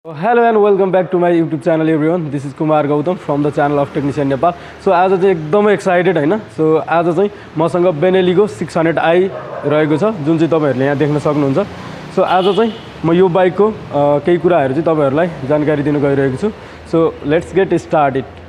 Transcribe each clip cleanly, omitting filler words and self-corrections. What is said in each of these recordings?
Hello and welcome back to my YouTube channel everyone. This is Kumar Gautam from the channel of Technician Nepal. So आज चाहिँ एकदमै excited हैन. So आज चाहिँ मसँग बेनेलीको 600i रहेको छ जुन चाहिँ तपाईहरुले यहाँ देख्न सक्नुहुन्छ. सो आज चाहिँ म यो बाइकको केही कुराहरु चाहिँ तपाईहरुलाई जानकारी दिन गइरहेको छु. So let's get started.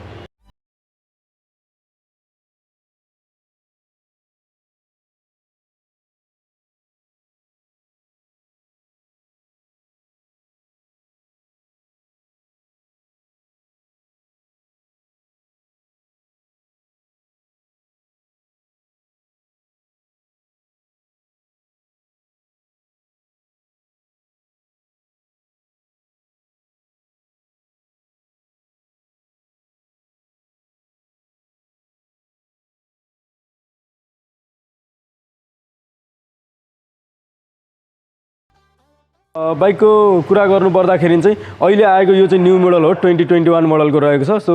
बाइकको कुरा गर्नु पर्दाखेरि चाहिँ अहिले आएको यो चाहिँ न्यू मोडल हो 2021 मोडलको रहेको छ. सो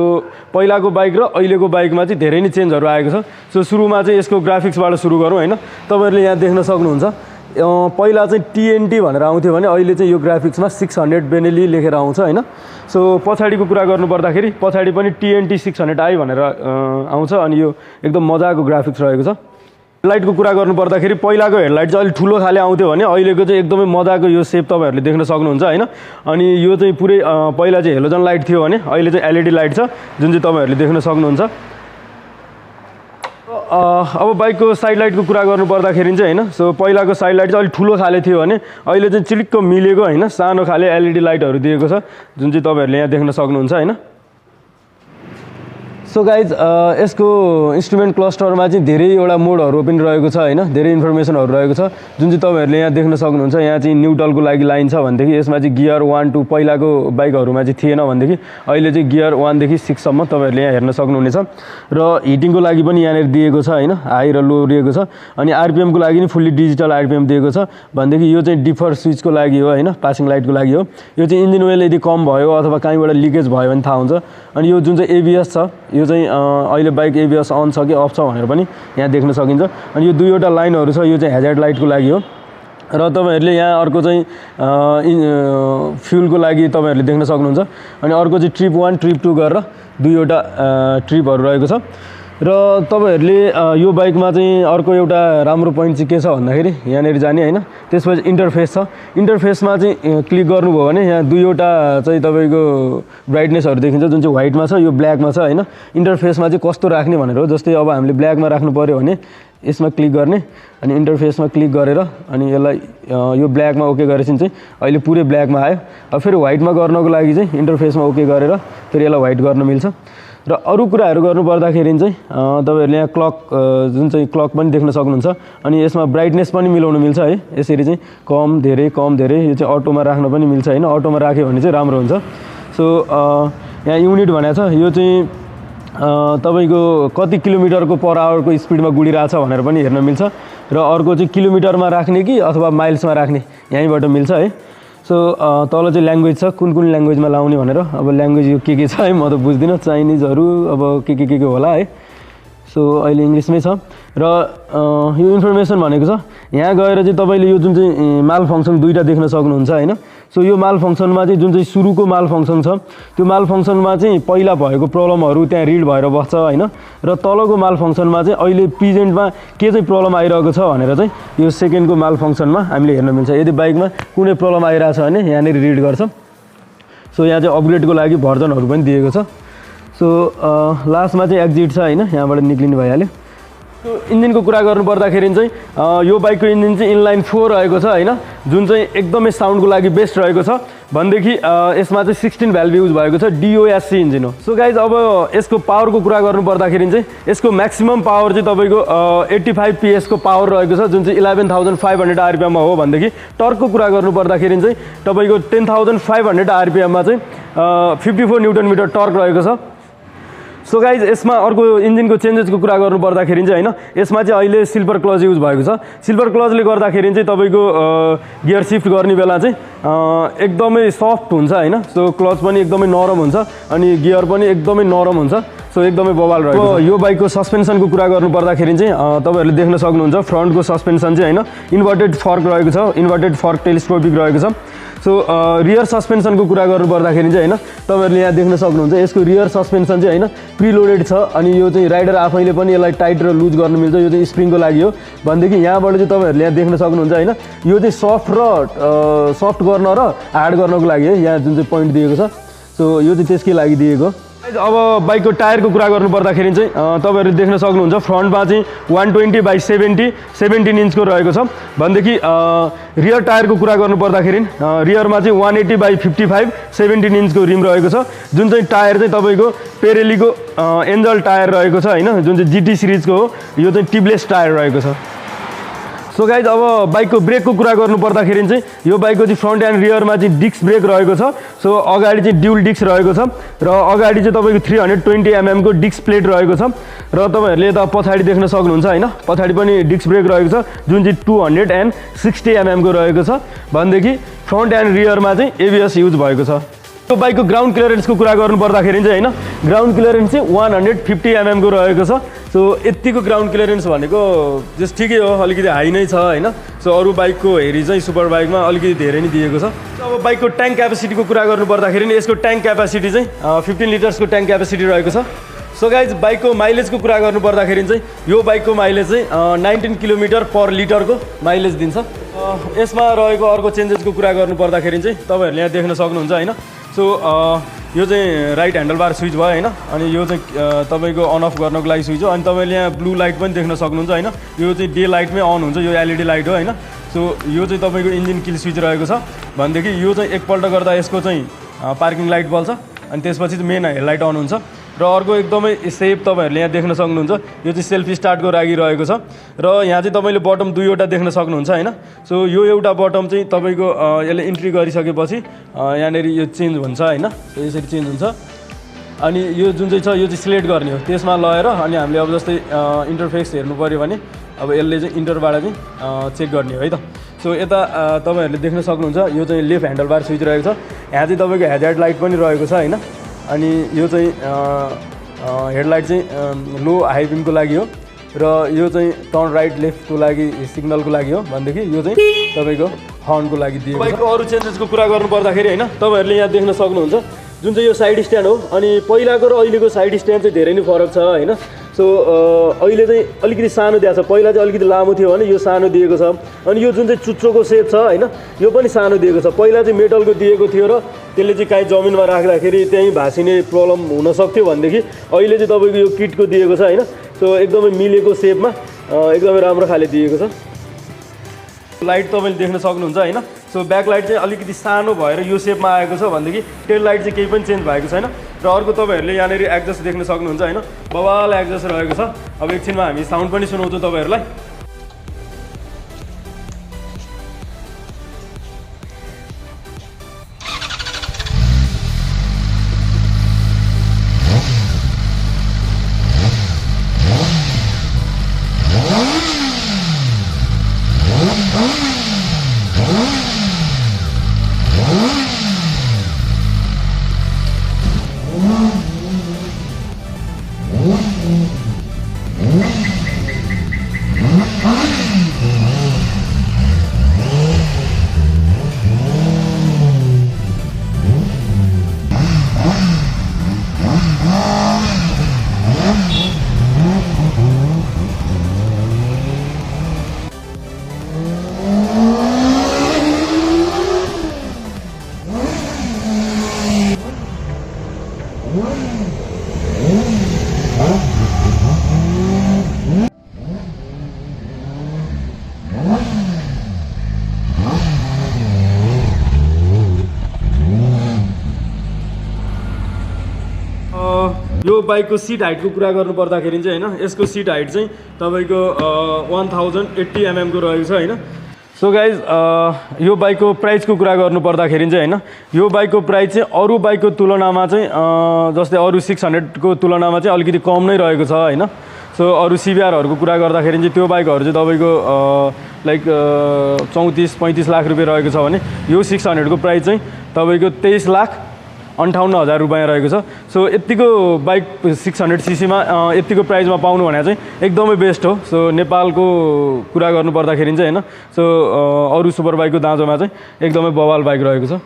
पहिलाको बाइक र अहिलेको बाइकमा चाहिँ धेरै नै चेन्जहरु आएको छ. सो सुरुमा चाहिँ यसको ग्राफिक्सबाट सुरु गरौँ हैन. तपाईहरुले यहाँ देख्न सक्नुहुन्छ पहिला चाहिँ TNT भनेर आउँथ्यो भने अहिले चाहिँ यो ग्राफिक्समा 600 बेनेली लेखेर आउँछ हैन. सो पछाडीको कुरा गर्नु पर्दाखेरि पछाडी पनि TNT 600i भनेर आउँछ अनि यो एकदम मजाको ग्राफिक्स रहेको छ. हेडलाइटको कुरा गर्नु पर्दाखेरि पहिलाको हेडलाइट चाहिँ अलि ठुलो खाले आउँथ्यो भने अहिलेको चाहिँ एकदमै मजाको यो शेप तपाईहरुले देख्न सक्नुहुन्छ हैन. अनि यो चाहिँ पुरै पहिला चाहिँ हेलोजन लाइट थियो भने अहिले चाहिँ LED लाइट छ जुन चाहिँ तपाईहरुले देख्न सक्नुहुन्छ. अब बाइकको साइड लाइटको कुरा गर्नु पर्दाखेरि चाहिँ हैन. सो पहिलाको साइड लाइट चाहिँ अलि ठुलो खाले थियो भने अहिले चाहिँ चिलिक्क मिलेको हैन सानो खाले LED लाइटहरु दिएको छ जुन चाहिँ तपाईहरुले यहाँ देख्न सक्नुहुन्छ हैन. सो गाइज यसको इन्स्ट्रुमेन्ट क्लस्टरमा चाहिँ धेरैवटा मोडहरु पनि रहेको छ हैन. धेरै इन्फर्मेसनहरु रहेको छ जुन चाहिँ तपाईहरुले यहाँ देख्न सक्नुहुन्छ. यहाँ चाहिँ न्युट्रलको लागि लाइन छ भनेदेखि यसमा चाहिँ गियर 1 2 पहिलाको बाइकहरुमा चाहिँ थिएन भनेदेखि अहिले चाहिँ गियर 1 देखि 6 सम्म तपाईहरुले यहाँ हेर्न सक्नुहुनेछ. र हिटिङको लागि पनि यहाँ दिएको छ हैन. हाई र लो दिएको छ अनि RPM को लागि नि फुल्ली डिजिटल RPM दिएको छ भनेदेखि यो चाहिँ डिफर स्विचको लागि हो हैन. पासिङ लाइटको लागि हो. यो चाहिँ इन्जिन ओइल यदि कम भयो अथवा कहीँबाट लिकेज भयो भने थाहा हुन्छ. अनि यो जुन चाहिँ ABS छ यो चाहिँ अहिले बाइक ABS अन छ कि अफ छ भनेर पनि यहाँ देख्न सकिन्छ. अनि यो दुईवटा लाइनहरु छ यो चाहिँ हेजार्ड लाइटको लागि हो. र तपाईहरुले यहाँ अर्को चाहिँ फ्युलको लागि तपाईहरुले देख्न सक्नुहुन्छ. अनि अर्को चाहिँ ट्रिप 1 ट्रिप 2 गरेर दुईवटा ट्रिपहरु रहेको छ. र तपाईहरुले यो बाइकमा चाहिँ अर्को एउटा राम्रो पोइन्ट चाहिँ के छ भन्दाखेरि यहाँनेरि जाने हैन. त्यसपछि इन्टरफेस छ. इन्टरफेसमा चाहिँ क्लिक गर्नुभयो भने यहाँ दुईवटा चाहिँ तपाईको ब्राइटनेसहरु देखिन्छ जुन चाहिँ व्हाइटमा छ यो ब्ल्याकमा छ हैन. इन्टरफेसमा चाहिँ कस्तो राख्ने भनेर हो. जस्तै अब हामीले ब्ल्याकमा राख्नु पर्यो भने यसमा क्लिक गर्ने अनि इन्टरफेसमा क्लिक गरेर अनि यसलाई यो ब्ल्याकमा ओके गरेपछि चाहिँ अहिले पुरै ब्ल्याकमा आयो. अब फेरि व्हाइटमा गर्नको लागि चाहिँ इन्टरफेसमा ओके गरेर फेरि यसलाई व्हाइट गर्न मिल्छ. र अरु कुराहरु गर्नु पर्दाखेरि चाहिँ तपाईहरुले यहाँ क्लक जुन चाहिँ क्लक पनि देख्न सक्नुहुन्छ. अनि यसमा ब्राइटनेस पनि मिलाउन मिल्छ है. यसरी चाहिँ कम धेरै यो चाहिँ अटोमा राख्न पनि मिल्छ हैन. अटोमा राख्यो भने चाहिँ राम्रो हुन्छ. सो यहाँ युनिट भनेको छ यो चाहिँ तपाईको कति किलोमिटरको पर आवरको स्पिडमा गुडिरहेछ भनेर पनि हेर्न मिल्छ. र अर्को चाहिँ किलोमिटरमा राख्ने कि अथवा माइल्समा राख्ने यहीँबाट मिल्छ है. सो तल चाहिँ ल्याङ्ग्वेज छ कुन कुन ल्याङ्ग्वेजमा लाउने भनेर. अब ल्याङ्ग्वेज यो के छ है म त बुझ्दिनँ. चाइनिजहरु अब के होला है. सो अहिले इङ्ग्लिशमै छ. र यो इन्फर्मेसन भनेको छ यहाँ गएर चाहिँ तपाईले यो जुन चाहिँ माल फंक्सन दुईटा देख्न सक्नुहुन्छ हैन. सो यो माल फंक्सनमा चाहिँ जुन चाहिँ सुरुको माल फंक्सन छ त्यो माल फंक्सनमा चाहिँ पहिला भएको प्रब्लमहरु त्यहाँ रिड भएर बस्छ हैन. र तलको माल फंक्सनमा चाहिँ अहिले प्रेजेन्टमा के चाहिँ प्रब्लम आइरहेको छ भनेर चाहिँ यो सेकेन्डको माल फंक्सनमा हामीले हेर्न मिल्छ. यदि बाइकमा कुनै प्रब्लम आइरहेछ भने यहाँनेर रिड गर्छ. सो यहाँ चाहिँ अपग्रेडको लागि भर्जनहरु पनि दिएको छ. सो लास्टमा चाहिँ एक्जिट छ हैन. यहाँबाट निक्लिनु भइहाल्यो. इन्जिनको कुरा गर्नु पर्दाखेरि चाहिँ यो बाइकको इन्जिन चाहिँ इनलाइन 4 रहेको छ हैन. जुन चाहिँ एकदमै साउन्डको लागि बेस्ट रहेको छ भनेदेखि यसमा चाहिँ 16 भ्याल्भ युज भएको छ. DOSC इन्जिन हो. सो गाइज अब यसको पावरको कुरा गर्नु पर्दाखेरि चाहिँ यसको म्याक्सिमम पावर चाहिँ तपाईको 85 PS को पावर रहेको छ जुन चाहिँ 11500 RPM मा हो भनेदेखि टर्कको कुरा गर्नु पर्दाखेरि चाहिँ तपाईको 10500 RPM मा चाहिँ 54 न्युटन मिटर टर्क रहेको छ. सो गाइज यसमा अर्को इन्जिनको चेन्जेसको कुरा गर्नु पर्दाखेरि चाहिँ हैन यसमा चाहिँ अहिले सिल्भर क्लच युज भएको छ. सिल्भर क्लचले गर्दाखेरि चाहिँ तपाईको गियर शिफ्ट गर्ने बेला चाहिँ एकदमै सफ्ट हुन्छ हैन. सो क्लच पनि एकदमै नरम हुन्छ अनि गियर पनि एकदमै नरम हुन्छ. सो एकदमै बवाल रहेको. यो बाइकको सस्पेन्सनको कुरा गर्नु पर्दाखेरि चाहिँ तपाईहरुले देख्न सक्नुहुन्छ फ्रन्टको सस्पेन्सन चाहिँ हैन इन्भर्टेड फर्क रहेको छ. इन्भर्टेड फर्क टेलिस्कोपिक रहेको छ. सो सो रियर सस्पेन्सनको कुरा गर्नुपर्दाखेरि चाहिँ होइन तपाईँहरूले यहाँ देख्न सक्नुहुन्छ यसको रियर सस्पेन्सन चाहिँ होइन प्रिलोडेड छ अनि यो चाहिँ राइडर आफैले पनि यसलाई टाइट र लुज गर्न मिल्छ यो चाहिँ स्प्रिङको लागि हो भनेदेखि यहाँबाट चाहिँ तपाईँहरूले यहाँ देख्न सक्नुहुन्छ होइन यो चाहिँ सफ्ट गर्न र हार्ड गर्नको लागि है यहाँ जुन चाहिँ पोइन्ट दिएको छ सो यो चाहिँ त्यसकै लागि दिएको अब बाइकको टायरको कुरा गर्नुपर्दाखेरि चाहिँ तपाईँहरूले देख्न सक्नुहुन्छ फ्रन्टमा चाहिँ 120/70 17 इन्चको रहेको छ भनेदेखि रियर टायरको कुरा गर्नुपर्दाखेरि रियरमा चाहिँ 180/55 17 इन्चको रिम रहेको छ जुन चाहिँ टायर चाहिँ तपाईँको पेरेलीको एन्जल टायर रहेको छ होइन जुन चाहिँ GT सिरिजको हो यो चाहिँ टिबलेस टायर रहेको छ सो गाइज अब बाइकको ब्रेकको कुरा गर्नुपर्दाखेरि चाहिँ यो बाइकको चाहिँ फ्रन्ट एन्ड रियरमा चाहिँ डिस्क ब्रेक रहेको छ सो अगाडि चाहिँ ड्युल डिस्क रहेको छ र अगाडि चाहिँ तपाईँको 320 mm को डिस्क प्लेट रहेको छ र तपाईँहरूले यता पछाडि देख्न सक्नुहुन्छ होइन पछाडि पनि डिस्क ब्रेक रहेको छ जुन चाहिँ 260 mm को रहेको छ भनेदेखि फ्रन्ट एन्ड रियरमा चाहिँ ABS युज भएको छ यो बाइकको ग्राउन्ड क्लियरेन्सको कुरा गर्नुपर्दाखेरि चाहिँ होइन ग्राउन्ड क्लियरेन्स चाहिँ 150 mm को रहेको छ सो यतिको ग्राउन्ड क्लियरेन्स भनेको जस ठिकै हो अलिकति हाई नै छ होइन सो अरू बाइकको हेरी चाहिँ सुपर बाइकमा अलिकति धेरै नै दिएको छ अब बाइकको ट्याङ्क क्यापेसिटीको कुरा गर्नुपर्दाखेरि यसको ट्याङ्क क्यापेसिटी चाहिँ 15 लिटर्सको ट्याङ्क क्यापेसिटी रहेको छ सो गाइज बाइकको माइलेजको कुरा गर्नुपर्दाखेरि चाहिँ यो बाइकको माइलेज चाहिँ 19 किलोमिटर पर लिटरको माइलेज दिन्छ यसमा रहेको अर्को चेन्जेसको कुरा गर्नुपर्दाखेरि चाहिँ तपाईँहरूले यहाँ देख्न सक्नुहुन्छ होइन सो यो चाहिँ राइट ह्यान्डल बार स्विच भयो होइन अनि यो चाहिँ तपाईँको अन अफ गर्नको लागि स्विच हो अनि तपाईँले यहाँ ब्लू लाइट पनि देख्न सक्नुहुन्छ होइन यो चाहिँ डे लाइटमै अन हुन्छ यो LED लाइट हो होइन सो यो चाहिँ तपाईँको इन्जिन किल स्विच रहेको छ भनेदेखि यो चाहिँ एकपल्ट गर्दा यसको चाहिँ पार्किङ लाइट बल्छ अनि त्यसपछि चाहिँ मेन हेडलाइट अन हुन्छ र अर्को एकदमै सेफ तपाईँहरूले यहाँ देख्न सक्नुहुन्छ यो चाहिँ सेल्फ स्टार्टको लागि रहेको छ र यहाँ चाहिँ तपाईँले बटम दुईवटा देख्न सक्नुहुन्छ होइन सो यो एउटा बटम चाहिँ तपाईँको यसले इन्ट्री गरिसकेपछि यहाँनिर यो चेन्ज हुन्छ होइन यसरी चेन्ज हुन्छ अनि यो जुन चाहिँ छ यो चाहिँ सिलेक्ट गर्ने हो त्यसमा लगेर अनि हामीले अब जस्तै इन्टरफेस हेर्नु पऱ्यो भने अब यसले चाहिँ इन्टरबाट चाहिँ चेक गर्ने हो है त सो यता तपाईँहरूले देख्न सक्नुहुन्छ यो चाहिँ लेफ्ट ह्यान्डल बार स्विच रहेको छ यहाँ चाहिँ तपाईँको हेडलाइट लाइट पनि रहेको छ होइन अनि यो चाहिँ हेडलाइट चाहिँ लो हाई बिमको लागि हो र यो चाहिँ टर्न राइट लेफ्टको लागि सिग्नलको लागि हो भनेदेखि यो चाहिँ तपाईँको हर्नको लागि दिएको बाइकको अरू चेन्जेसको कुरा गर्नुपर्दाखेरि होइन तपाईँहरूले यहाँ देख्न सक्नुहुन्छ जुन चाहिँ यो साइड स्ट्यान्ड हो अनि पहिलाको र अहिलेको साइड स्ट्यान्ड चाहिँ धेरै नै फरक छ होइन सो अहिले चाहिँ अलिकति सानो दिएको छ पहिला चाहिँ अलिकति लामो थियो भने यो सानो दिएको छ अनि यो जुन चाहिँ चुच्चोको सेप छ होइन यो पनि सानो दिएको छ पहिला चाहिँ मेटलको दिएको थियो र त्यसले चाहिँ काहीँ जमिनमा राख्दाखेरि त्यहीँ भाँसिने प्रब्लम हुनसक्थ्यो भनेदेखि अहिले चाहिँ तपाईँको यो किटको दिएको छ होइन सो एकदमै मिलेको सेपमा एकदमै राम्रो खाले दिएको छ लाइट तपाईँले देख्न सक्नुहुन्छ होइन सो ब्याक लाइट चाहिँ अलिकति सानो भएर यो सेपमा आएको छ भनेदेखि टेल लाइट चाहिँ केही पनि चेन्ज भएको छैन र अर्को तपाईँहरूले यहाँनिर एक्जस्ट देख्न सक्नुहुन्छ होइन बवाल एक्जस्ट रहेको छ अब एकछिनमा हामी साउन्ड पनि सुनाउँछौँ तपाईँहरूलाई यो बाइकको सिट हाइटको कुरा गर्नुपर्दाखेरि चाहिँ होइन यसको सिट हाइट चाहिँ तपाईँको 1080 mm को रहेको छ होइन सो गाइज यो बाइकको प्राइसको कुरा गर्नुपर्दाखेरि चाहिँ होइन यो बाइकको प्राइस चाहिँ अरू बाइकको तुलनामा चाहिँ जस्तै अरू 600 को तुलनामा चाहिँ अलिकति कम नै रहेको छ होइन सो अरू CBRहरूको कुरा गर्दाखेरि चाहिँ त्यो बाइकहरू चाहिँ तपाईँको लाइक 34-35 लाख रुपियाँ रहेको छ भने यो 600 को प्राइस चाहिँ तपाईँको 23 लाख 58,000 रुपियाँ रहेको छ। सो यतिको बाइक 600 सीसीमा यतिको प्राइसमा पाउनु भने चाहिँ एकदमै बेस्ट हो। सो नेपालको कुरा गर्नु पर्दाखेरि चाहिँ हैन, सो अरु सुपर बाइकको दाँजोमा चाहिँ एकदमै बवाल बाइक रहेको छ।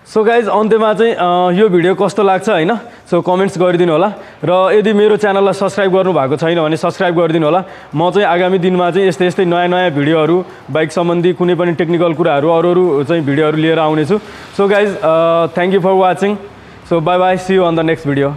सो गाइज अन्त्यमा चाहिँ यो भिडियो कस्तो लाग्छ हैन, सो कमेन्ट्स गरिदिनु होला र यदि मेरो च्यानललाई सब्स्क्राइब गर्नु भएको छैन भने सब्स्क्राइब गरिदिनु होला। म चाहिँ आगामी दिनमा चाहिँ यस्तै नयाँ भिडियोहरू बाइक सम्बन्धी कुनै पनि टेक्निकल कुराहरू अरू चाहिँ भिडियोहरू लिएर आउने छु। So guys thank you for watching. So bye bye, see you on the next video.